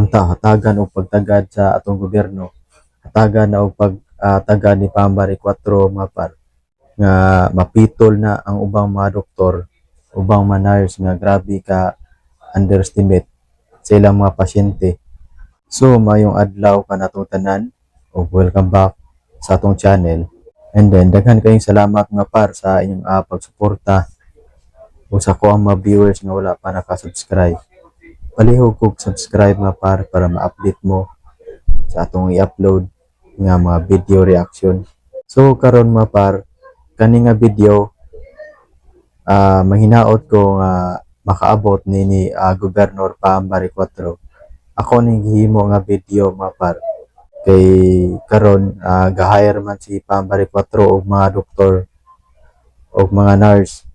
Unta hatagan og pagtagad sa atong gobyerno. Hatagan na og pagtagad ni Pam Baricuatro, mga par, nga mapitol na ang ubang mga doktor, ubang mga nurse nga grabe ka underestimate sa ilang mga pasyente. So maayong adlaw kanatong tanan ug welcome back sa atong channel. And then daghan kayong salamat, mga par, sa inyong pagsuporta ug sa akoang mga viewers nga wala pa naka-subscribe. Palihog kog subscribe, mga par, para ma-update mo sa atong i-upload nga mga video reaction. So karon, mga par, kani nga video, manghinaot ko nga makaabot ni Gobernador Pam Baricuatro. Ako ning gihimo nga video, mga par, kay karon ga-hire man si Pam Baricuatro og mga doktor og mga nurse.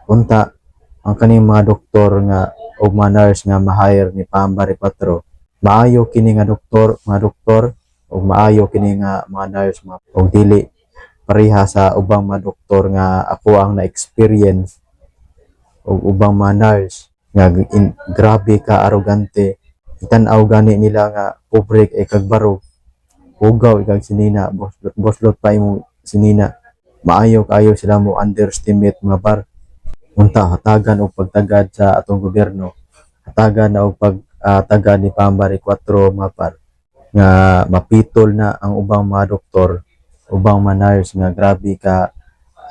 Unta ang kaning mga doktor nga og mga nurse nga ma-hire ni Pam Baricuatro, maayo kini nga doktor, mga doktor, ug maayo kini nga mga nurse, mga og dili pareha sa ubang mga doktor nga ako ang na-experience ug ubang mga nurse nga grabe ka arogante. Itan-aw gani nila nga pobre kay kag barog, hugaw ikag sinina, boslot boslot pa imong sinina. Maayo kaayo sila mo underestimate, mga par. Unta hatagan og pagtagad sa atong gobyerno. Hatagan na og pagtagad ni Pam Baricuatro, mga par, nga mapitol na ang ubang mga doktor, ubang mga nurse nga grabe ka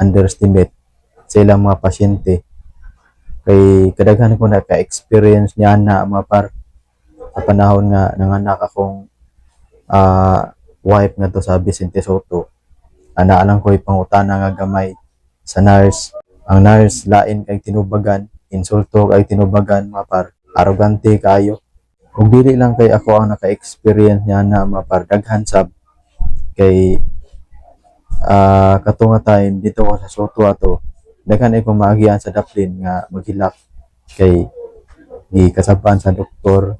underestimate sa ilang mga pasyente, kay kadaghan ko naka-experience ni ana, mga par, sa panahon nga nanganak akong wife ngadto sa Vicente Sotto. Ana lang ko'y pangutana nga gamay sa nurse. Ang nurse lain kay tinubagan, insulto kay tinubagan, mga par, arogante kayo. Ug dili lang kay ako ang naka-experience niya na, mga par, daghan sab, kay kato nga time dito ko sa Sotto ato, daghan ay kong maagian sa daplin nga maghilak kay gikasab-an sa doktor,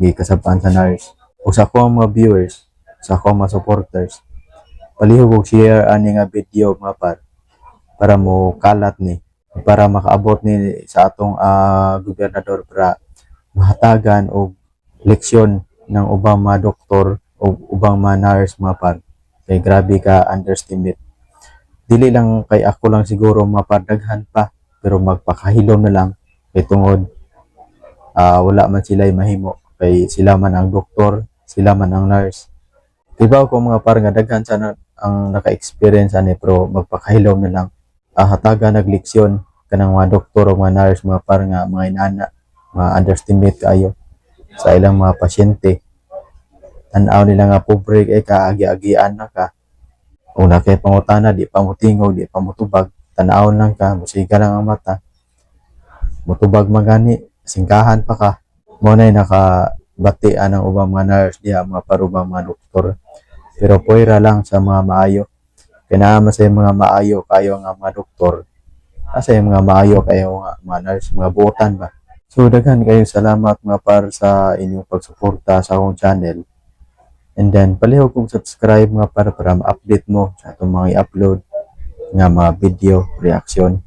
gikasab-an sa nurse. Ug sa ako ang mga viewers, sa ako ang mga supporters, palihog og share ani nga video, mga par, para mo kalat ni, para makaabot ni sa atong gobernador, para mahatagan og leksyon ng ubang mga doktor o ubang mga nurse, mga par, kay grabe ka underestimate. Dili lang kay ako lang siguro, mga par, daghan pa, pero magpakahilom na lang kay tungod wala man sila mahimo, kay sila man ang doktor, sila man ang nurse. Diba ko, mga par, nga daghan sana ang naka-experience ani, pero magpakahilom na lang. Hatagan nagleksyon kanang mga doktor o mga nurse, mga par, nga mga inana, mga underestimate kaayo sa ilang mga pasyente. Tan-aw nila nga pobre kay ka, agi-agian na ka. Una kay pangutana, di pa mo tingog, di pa mo tubag, tan-awon lang ka, musiga lang ang mata. Mutubag magani, singkahan pa ka. Mo na'y nakabati ang ubang mga nurse diha, mga parubang mga doktor. Pero puwera lang sa mga maayo. Kaya naa sa mga maayo kayo nga mga doktor. Asa yung mga maayo kayo nga mga nurse, mga buotan ba? So daghan kayo salamat, mga par, sa inyong pagsuporta sa akong channel. And then palihog kong subscribe, mga par, para ma-update mo sa atong mga i-upload nga mga video reaction.